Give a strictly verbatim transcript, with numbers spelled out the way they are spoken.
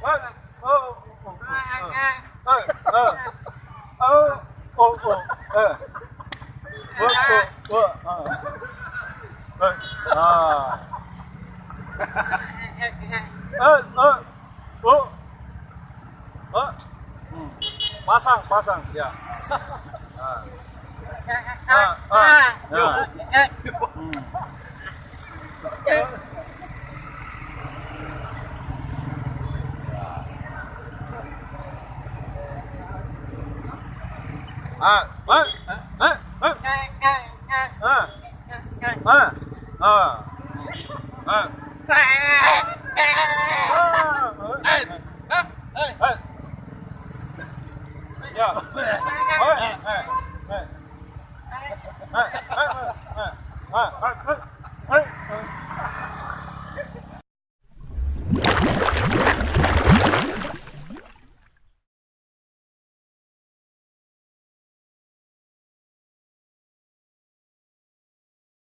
Oh, oh, oh, oh. Eh, eh. Oh, oh, oh, eh. Oh, oh, oh, ah. Eh, ah. Eh, eh. Oh. Oh. Hmm. Pasang, pasang, ya. Ah. Ah, ah. Ya. Hmm. Ah, ah, ah, ah. Ah. Ah. Ah. Ah. Ah. Eh, ah, eh, eh. Ya. Eh, eh, eh. Eh.